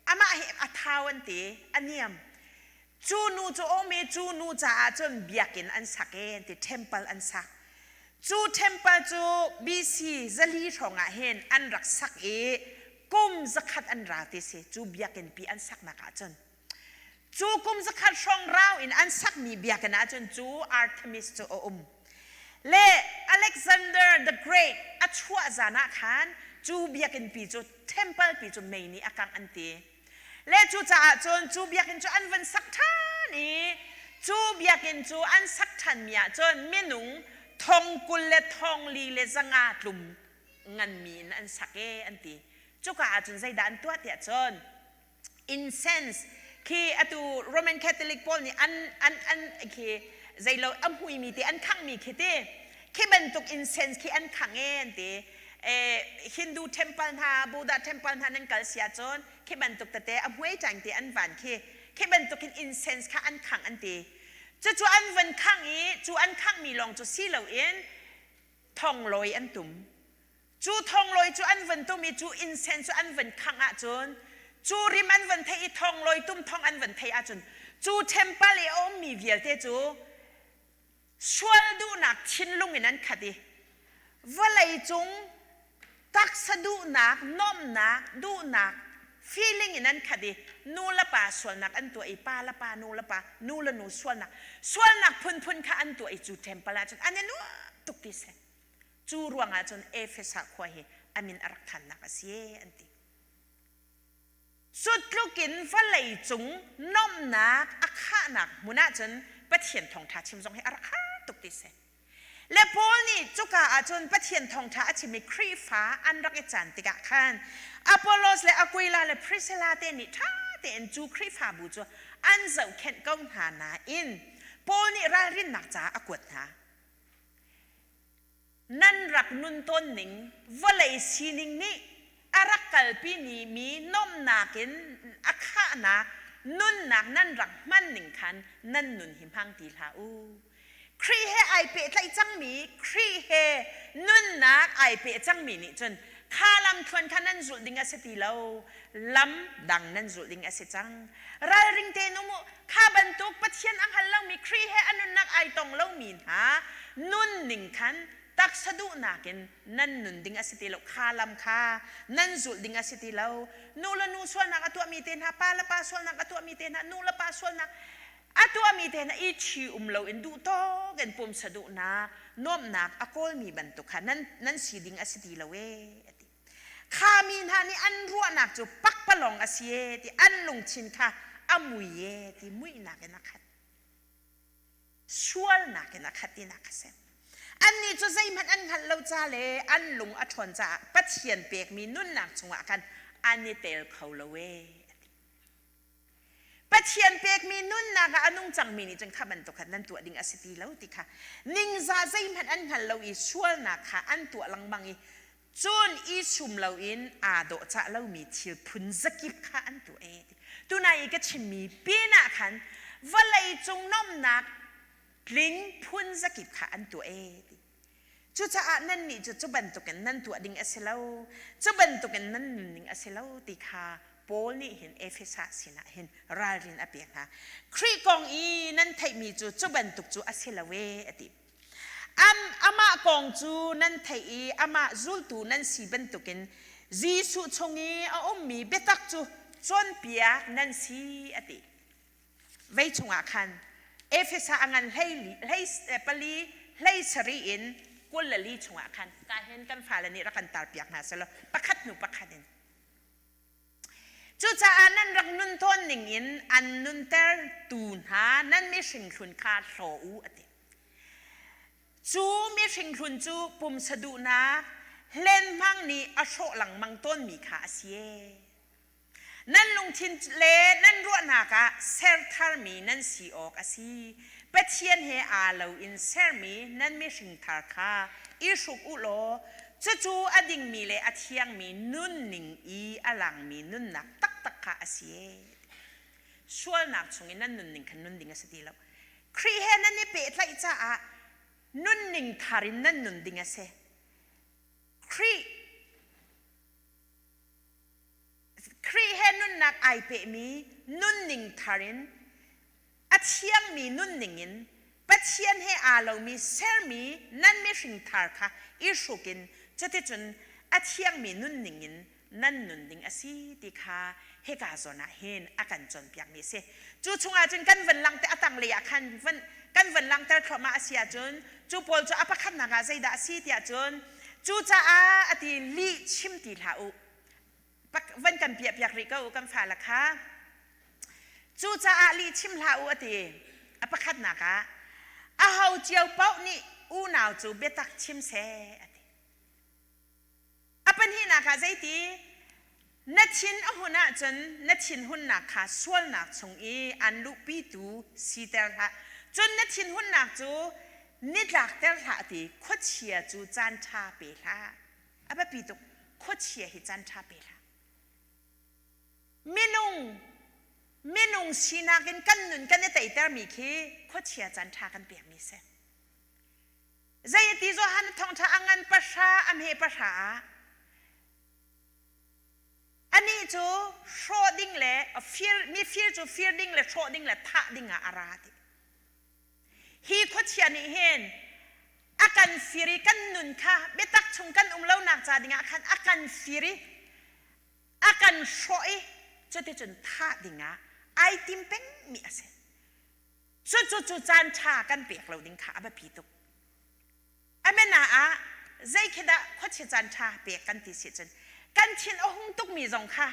Speaker 1: Amah hi a thau an ti, a niam. Cu nu cu um i cu nu caah cun biakinn an sak i an ti temple an sak. Cu temple cu BC 400 hrawng ah hin an rak sak i kum 100 an ra ti si cu biakinn pi an saknak ah cun. Cu kum 100 hrawng rau in an sakmi biakinn ah cun cu Artemis cu a um. Le Alexander the Great a chuah zan ah khan cu biakinn pi cu temple pi cu mei nih a kangh an ti. Le cucaah cun cu biakinn cu an van sak ṭhan i cu biakinn cu an sak ṭhanmi ah cun minung thong 20 le thong li le 500 tlum nganmi in an sak e an ti. Cuka ah cun zeidah an tuah tiah cun incense khi atu Roman Catholic pawl nih an an an khi zeilo a hmuimi te an khanghmi khi ti khi bantuk incense khi an khang e an ti. Hindu temple hna Buddha temple hna nan kal si ahcun khi bantuk tete a hmuai ṭang te an van khi khi bantuk in incense kha an khangh an ti. Cucu an van khangh i cu an khanghmi lawng cu si loin thonglawi an tum. Cu thonglawi cu an van tum i cu incense cu an van khangh ahcun cu rim an van theih i thonglawi tum thong an van theih ahcun cu temple i a ummi vialte cu sual duhnak thinlung in an khat i vawlei cung taksa duhnak nuamhnak duhnak feeling in an khat i nu le pa sualnak an tuah i pa le pa nu le pa nu le nu sualnak sualnak phunphun kha an tuah i cu temple ah cun an i nuam tuk ti si. Cu ruangah cun Efesa khua hi a min a rak thannak a si an ti. Cu tluk in vawlei cung nomhnak a khahnak hmun ahcun Pathian thawngṭha chim zong hi a rak har tuk ti si. Le Paul nih cuka ahcun Pathian thawngṭha a chim i Khrihfa an rak i caan tikah khan Apollos le Aquila le Priscilla te nih ṭha tein cu Khrihfabu cu an zohkhenh ko hna nain Paul nih ralrinnak ca a kuat hna. Nan rak nun tawn ning vawlei sining nih a rak kalpi ni mi nomnak in a khahnak nunnak nan rak hman ning khan nan nun hi hmang ti hlah u. Khrih he ai pehtlaih cangmi Khrih he nunnak ai peh cangmi nih cun kha lam thluan kha nan zulh ding a si ti lo, lam dang nan zulh ding a si cang. Ralring tein um u. Kha bantuk Pathian a hngal lomi Khrih he a nunnak ai tong lomi hna nunning khan taksa duhnak in nan nun ding a si ti lo. Kha lam kha nan zulh ding a si ti lo. Nu le nu sualnak a tuahmi te hna, pa le pa sualnak a tuahmi te hna, nu le pa sualnak a tuahmi te hna i ṭhi um loin duh tawk in pumsa duhnak, nuamhnak a kawlmi bantuk kha nan, nan si ding a si ti lo ee, a ti. Kha mi hna nih an ruahnak cu pakpalawng a si ee ti an lungthin kha a mui ee ti muihnak in a khat. Sualnak in a khat tinak a si. Annih cu zeihmanh an hngalh lo ca le an lung a ṭhawn caah Pathian pekmi nunnak chungah khan an i tel kho lo ee. Pathian pekmi nunnak ah a nung cangmi nih cun kha bantuk khan nan tuah ding a si ti lo ti kha ningzah zeihmanh an hngal lo i sualnak kha an tuah lengmang i cun i sum loin aa dawhcah lomi thil phun zakip kha an tuah ee ti. Tunai i ka chimmi pin ah khan vawlei cung nomnak tling phun zakip kha an tuah ee ti. Cucaah nannih cu cu bantukin nan tuah ding a si lo, cu bantukin nan nunning a si lo ti kha Paul nih hin Efesa sinah hin ralrin a pek hna. Khrih kong i nan theihmi cu cu bantuk cu a si lo ee a ti. Am, amah kong cu nan theih i amah zultu nan si bantukin Jesuh chung i a ummi biatak cu cawnpiak nan si a ti. Vei chungah khan Efesa a ngan hlei pali hlei sari in 24 chungah khan ka hen kan fale nih rak kan tarpiak hna selaw pakhat hnu pakhat in. Cucaah nan rak nun tawn ning in an nuntertu hna nan mihring hlun kha hlaw u a ti. Cu mihring hlun cu pumsa duhnak hlenhmang nih a hrawh lengmang tawnmi kha a si ee. Nan lungthin le nan ruahnak ah ser tharmi nan si awk a si. Pathian he aa lo in sermi nan mihring thar kha i hruk u law cucu a dingmi le a thiangmi nunning i a langmi nunnak taktak kha a si ee. Sualnak chungin nan nunning khan nun ding a si ti lo. Khrih he nan i pehtlaih caah nunning thar in nan nun ding a si. Khrih Khrih he nunnak ai pehmi nunning thar in a thiangmi nunning in Pathian he aa lomi sermi nan mihring thar kha i hruk in cuticun a thiangmi nunning in nan nun ding a si ti kha hika zawn ah hin a kan cawnpiakmi a si. Cu chungah cun kan van langhter a tanglei ah khan van kan van langhter thluahmah a si ahcun cu pawl cu a pakhatnak ah zeidah a si tiah cun cucaah a ti lih chim ti hlah u van kan piahpiak rih ko kan fale kha cucaah lih chim hlah u a ti a pakhatnak ah aho cio paoh nih unau cu biatak chim seh a ti A pahnihnak ah zeiti? Na thin a hun ahcun na thinhunnak kha sualnak chung i an luhpitu siter hlah. Cun na thinhunnak cu nitlakter hlah ti khuachia cu caan ṭha pe hlah. A biapi tuk. Khuachia hi caan ṭha pe hlah. Minung minung sinak in kan nun kan i teitermi khi khuachia caan ṭha kan pekmi si. Zei ti Johan thawngṭha a ngan pahra a hme pahra ah anih cu hrawh ding le fir mifir cu fir ding le hrawh ding le thah ding ah a ra ti. Hi khuachia nih hin a kan fir i kan nun kha biatak chung kan um lonak ca dingah khan a kan fir i a kan hrawh i cuticun thah dingah ai tim pengmi a si. Cucu cu caan ṭha kan pek lo ding kha a biapi tuk. Amena ah zei khi dah khuachia caan ṭha pek kan ti si cun kan thin a hung tukmi zong kha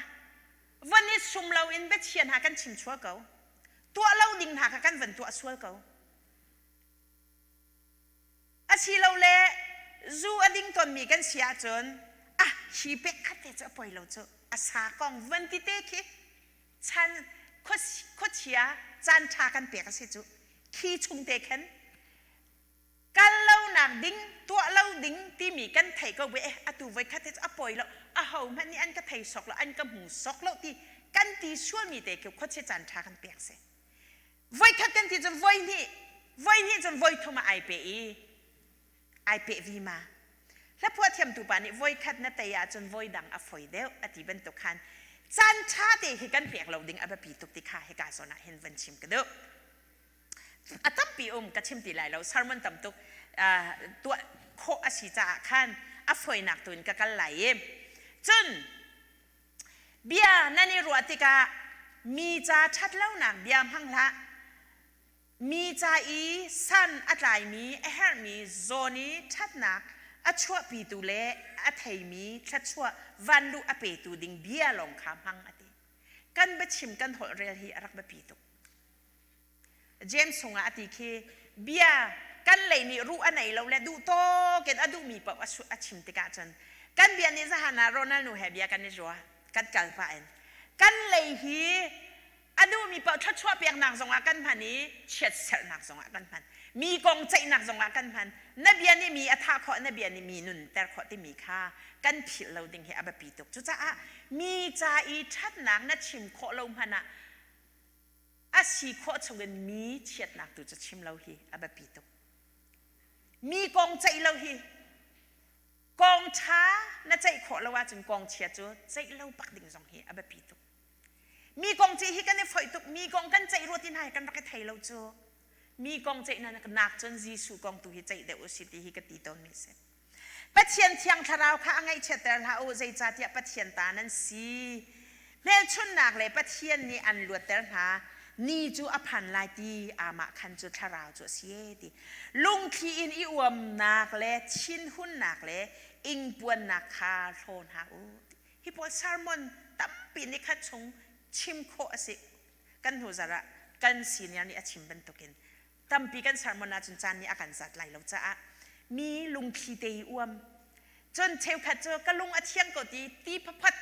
Speaker 1: von i sum loin biachia hna kan chim chual ko. Tuah lo ding hna kha kan van tuah sual ko. Asilole zu a ding tawnmi kan si ahcun ah hi pek khat te cu a poi lo cu a sa kong van ti te khi chan khuachia caan ṭha kan pek a si cu khi chung te khan kal lonak ding tuah lo ding timi kan thei ko ve eh atu voi khat a poi lo a ho hmanh nih an ka thei sok lo an ka hmu sok lo ti kan ti sualmi te khi khuachia caan ṭha kan pek si voi khat kan ti cun voi hnih voi hnih cun voi thum ah ai pe i ai peh vima. Hlaphuah thiamtu pa nih voikhat na tei ahcun voi dang a foi deuh a ti bantuk khan caan ṭha te hi kan pek lo ding a biapi tuk ti kha hika zawn ah hin van chim ka duh. A tampi um ka chim ti lai lo sermon tam tuk tuah khawh a si caah khan a foinak tu in ka kal lai i cun bia nan i ruah tikah mi ca ṭhat lonak bia hmang hlah Mi ca i san a tlaimi a herhmi zawn i ṭhatnak a chuahpitu le a theimi thluachuah vanluh a petu ding bia lawng kha hmang a ti. Kan biachim kan holh rel hi a rak biapi tuk. James chungah a ti khi bia kan lei nih ruh a nei lo le duh tawk in a duhmi paoh a chim tikah cun kan bia nih zahan ah Ronald nu he bia kan i rua kan kal pah in kan lei hi a duhmi paoh thluachuah peknak zongah kan hman i chiatserhnak zongah kan hman mi kong ceihnak zongah kan hman na bia nih mi a thah khawh na bia nih mi nunter khawh timi kha kan philh lo ding hi a biapi tuk cucaah mi ca i ṭhatnak na chim khawh lo hmanh ah a si khawh chungin mi chiatnak tu cu chim lo hi a biapi tuk mi kong ceih lo hi kong ṭha na ceih khawh lo ahcun kong chia cu ceih lo bak ding zong hi a biapi tuk Mi kong ceih hi kan i foih tuk. Mi kong kan ceih rua ti hna hi kan rak i thei lo cu. Mi kong ceih nak cun Jesuh kong tu hi ceih deuh usih ti hi ka ti tawnmi a si. Pathian thiang thlarau kha a ngaihchiatter hlah u, zeicahtiah Pathian ta nan si. Hmelchunhnak le Pathian nih an luatter hna. Ni cu a phan lai ti amah khan cu thlarau cu a si e ti. Lungthli in i uamnak le thinhunnak le ingpuannak kha hlaw hna u. Hi pawl sermon tampi nikhat chung chim khawh a si. Kan hnu zarh ah kan senior nih a chim bantukin tampi kan sermon ahcun caan nih a kan zat lai lo caah mi lungthli te i uam cun cheukhat cu ka lung a thiang ko ti ti phaphat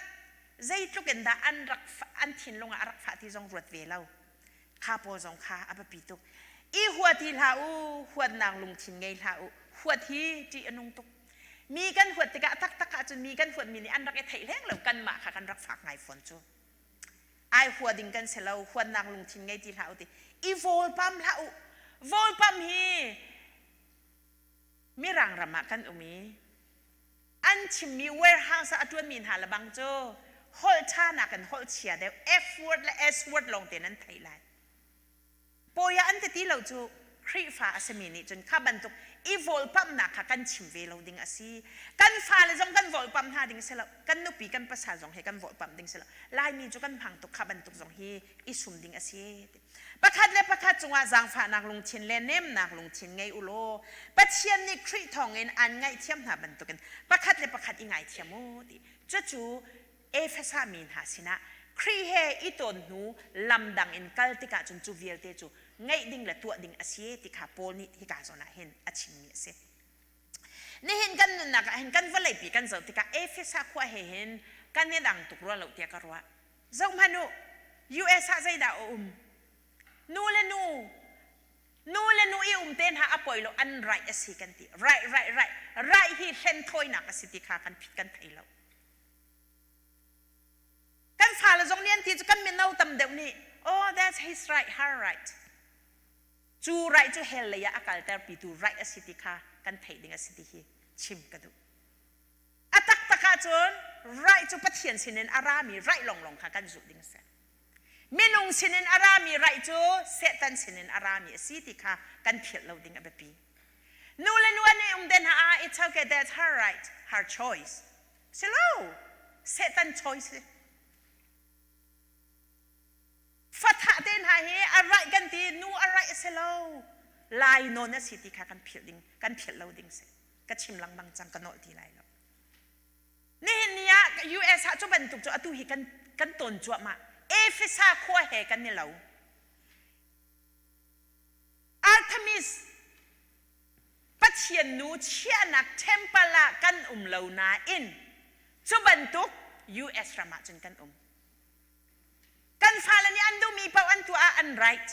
Speaker 1: zeitluk in dah an rak an thinlung ah a rak fah ti zong ruat ve lo kha pawl zong kha a biapi tuk i hua ti hlah u huatnak lungthin ngei hlah u huat hi ṭih a nung tuk mi kan huat tikah taktak ahcun mi kan huatmi nih an rak i theih hleng lo kanmah kha kan rak fak ngai fawn cu ai hua ding kan si lo huatnak lungthin ngei ti hlah u ti i vawlpam hlah u vawlpam hi mirang ram ah kan um i an chimmi warehouse ah a ṭuanmi hna lebang cu holh ṭha nakin holh chia deuh F word le S word lawng te nan theih lai Pawi ah an ti ti lo cu Khrihfa a simi nih cun kha bantuk i vawlpamhnak kha kan chim ve lo ding a si. Kan fale zong kan vawlpamh hna ding si lo. Kan nupi kan pasal zong he kan vawlpamh ding si lo. Laimi cu kan hmang tuk kha bantuk zong hi i sum ding a si. Pakhat le pakhat cungah zaangfahnak lungthin le nemnak lungthin ngei u law Pathian nih Khrih thawngin aan ngaihthiam hna bantukin pakhat le pakhat i ngaithiam u ti. Cucu Efesa mi hna sinah Khrih he i tawn hnu lam dang in kal tikah cun cu vialte cu ngeih ding le tuah ding a si ti kha Paul nih hika zawn ah hin a chimmi a si. Nihin kan nunnak ah hin kan vawleipi kan zoh tikah Efesa khua he hin kan i dang tuk rua lo tiah ka ruah. Zoh hmanh u, US ah zeidah a um? Nu le nu nu le nu i um te hna a poi lo an right a si kan ti. Right, right, right. Right hi hlenthawinak a si ti kha kan phit kan thei lo. Kan fale zong nih an ti cu kan mino tam deuh nih oh that's his right her right cu right cu hell lei ah a kalter pitu right a si ti kha kan theih ding a si ti hi chim ka duh. A taktak ahcun right cu Pathian sinin a rami right longlong kha kan zulh ding a si. Minung sinin a rami right cu Satan sinin a rami a si ti kha kan philh lo ding a biapi. Nu le nu an i um den ah it's okay that's her right her choice Si lo, Satan choice si. Fathah te hna hi a right kan ti, nu a right a si lo. Lai nawn a si ti kha kan philh ding, kan philh lo ding si. Ka chim lengmang cang, ka nolh ti lai lo. Nihin ni ah US ah cu bantuk cu atu hi kan kan tawn cuahmah. Efesa khua he kan i lo. Artemis Pathian nu chiahnak temple ah kan um lo nain cu bantuk US ram ah cun kan um. Kan fale nih an duhmi paoh an tuah ah an right.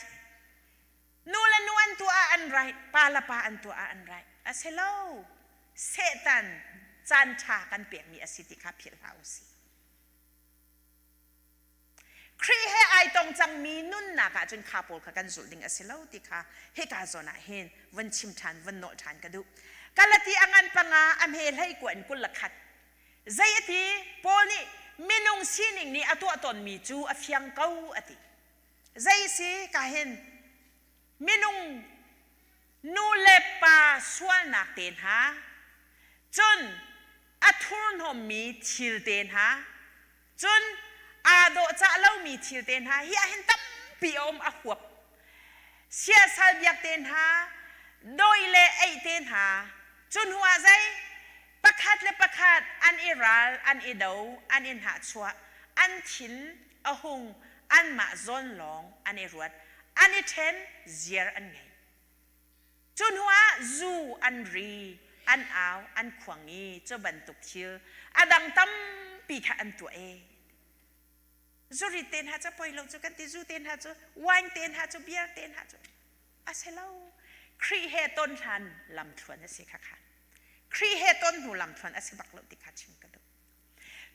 Speaker 1: Nu le nu an tuah ah an right. Pa le pa an tuah ah an right. A si lo. Satan caan ṭha kan pekmi a si ti kha philh hlah u sih. Khrih he ai tong cangmi nunnak ah cun kha pawl kha kan zulh ding a si lo ti kha hika zawn ah hin von chim ṭhan von nawlh ṭhan ka duh. Galati a ngan panga a hme hlei kua in 21 zei a ti Paul nih minung sining nih a tuah tawnmi cu a fiang ko a ti. Zei si ka hin minung nu le pa sualnak te hna cun a thurhnawmmi thil te hna Cun aa dawhcah lomi thil te hna hi ahhin tampi a um a huap. Siasal biak te hna, dawi le eih te hna, cu hnu ah zei pakhat le pakhat an i ral, an i do, an i hnahchuah, an thin a hung, anmah zawn lawng an i ruat, an i ṭhen, ziar an ngei. Cu hnuah zu an ri, an au, an khuang i cu bantuk thil a dang tampi kha an tuah e. Zurit te hna cu poi lo cu kan ti, zu te hna cu, wine te hna cu, beer te hna cu a si lo. Khrih he ton hlan lamthluan a si kha kha. Khrih he ton hnu lamthluan a si bak lo ti kha chim ka duh.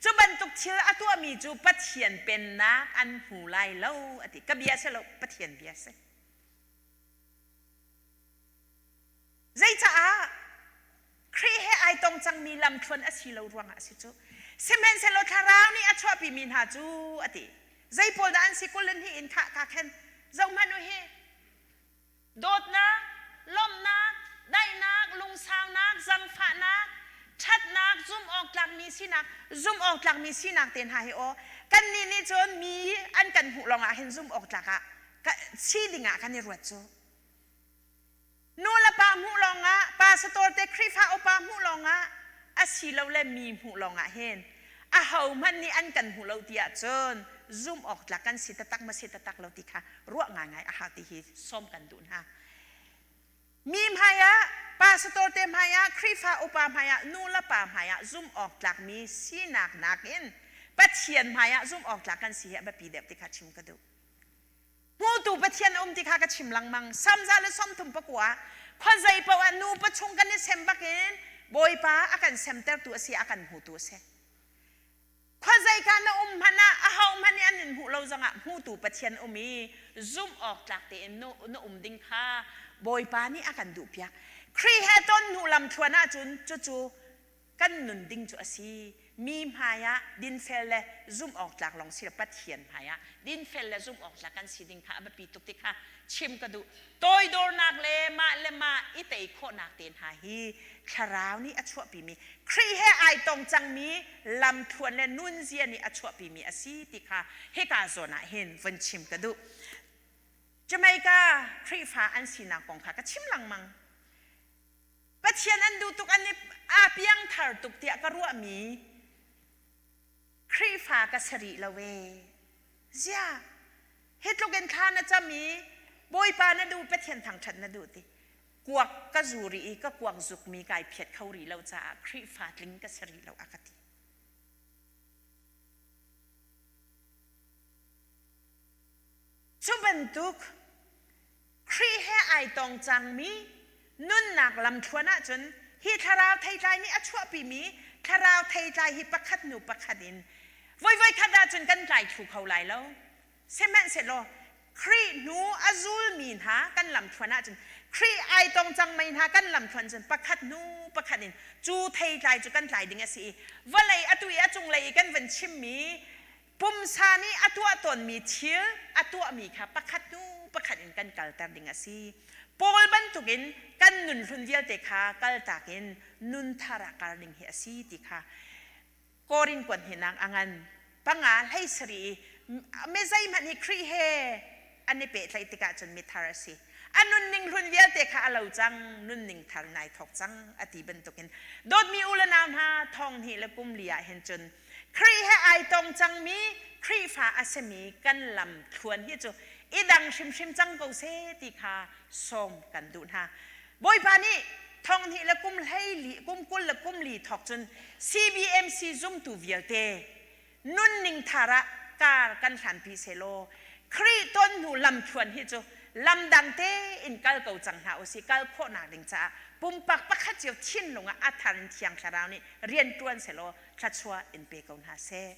Speaker 1: Cu bantuk thil a tuahmi cu Pathian pennak an hmu lai lo a ti. Ka bia si lo, Pathian bia si. Zeicaah Khrih he ai tong cangmi lamthluan a si lo ruangah a si cu. Sihmanhsehlaw thlarau nih a chuahpimi hna cu a ti. Zei pawl dah an si 22 in khah ka khen. Zohhmanh u hi. Dawtnak, lawmhnak, daihnak, lungsaunak, zangfahnak, ṭhatnak, zumh awk tlakmi sinak, zumh awk tlakmi sinak te hna hi aw kannih nih cun mi an kan hmuh lawngah hin zumh awk tlak ah. si dingah kan i ruat cu. Nu le pa hmuh lawngah, pastor te Khrihfa upa hmuh lawngah, asilole mi hmuh lawngah hin ahohmanh nih an kan hmu lo ti ahcun zumh awk tlak kan si taktak ma si taktak lo ti kha ruah ngaingai a hau ti hi sawm kan duh hna. Mi hmaiah, pastor te hmaiah, Khrihfa upa hmaiah, nu le pa hmaiah zumh awk tlakmi sinak nakin Pathian hmaiah zumh awk tlak kan si hi a biapi deuh ti kha chim ka duh. Hmutu Pathian a um ti kha ka chim lengmang. Samza le 39 khuazei paoh ah nupa chung kan i sem bakin Bawipa a kan semtertu a si, a kan hmutu a si. Khuazei ka na um hmanh ah aho hmanh nih an in hmuh lo zongah hmutu Pathian um i zumh awk tlak tein na um ding kha Bawipa nih a kan duhpiak. Khrih he ton hnu lamthluan ahcun cucu kan nun ding cu a si. Mi hmaiah dinfel le zumh awk tlak lawng si lo Pathian hmaiah dinfel le zumh awk tlak kan si ding kha a biapi tuk ti kha chim ka duh. Toidornak le mah le mah i tei khawhnak te hna hi thlarau nih a chuahpimi Khrih he ai tong cangmi lamthluan le nunzia nih a chuahpimi a si ti kha hika zawn ah hin vun chim ka duh. Jamaica Khrihfa an sinak kong kha ka chim lengmang. Pathian an duh tuk an i aa piangthar tuk tiah ka ruahmi Khrihfa ka si rih lo ee. Ziah hi tluk in thla na cam i Bawipa na duh Pathian thangṭhat na duh ti kuak ka zu rih i ka kuak zukmi kai phiat kho rih lo caah Khrihfa tling ka si rih lo a ka ti. Cu bantuk Khrih he ai tong cangmi nunnak lamthluan ahcun hi thlarau theitlai nih a chuahpimi thlarau theitlai hi pakhat hnu pakhat in voi voikhat ahcun kan tlai thlu kho lai lo. Sihmanhsehlaw Khrih hnu a zulmi hna kan lamthluan ahcun Khrih ai tong cangmi hna kan lamthluan cun pakhat hnu pakhat in cu theitlai cu kan tlai ding a si i vawlei atu i a cunglei i kan van chimmi Pumsa nih a tuah tawnmi thil a tuahmi kha pakhat hnu pakhat in kan kalter ding a si. Paul bantukin kan nun hlun vialte kha kaltak in nun thar ah kal ding hi a si ti kha Korin kuan hinak a ngan panga hlei sari i mi zeihmanh hi Khrih he an i pehtlaih tikah cun mithar a si. A nunning hlun vialte kha a lo cang, nunning thar nai thawk cang a ti bantukin dawtmi u le nau hna thong hnih le kum li ah hin cun Khrih he ai tong cangmi Khrihfa a simi kan lam thluan hi cu i dang hrimhrim cang ko seh ti kha sawm kan duh hna. Bawipa nih thong hnih le kum hleili kum 20 le kum li thawk cun CBMC zumtu vialte nunning thar ah kar kan hlanpi selaw Khrih ton hnu lamthluan hi cu lamdang tein kal ko cang hna usih kal khawhnak ding caah pumpak pakhat cio thinlung ah a thar in Thiang Thlarau nih rian ṭuan selaw thluachuah in pe ko hna seh.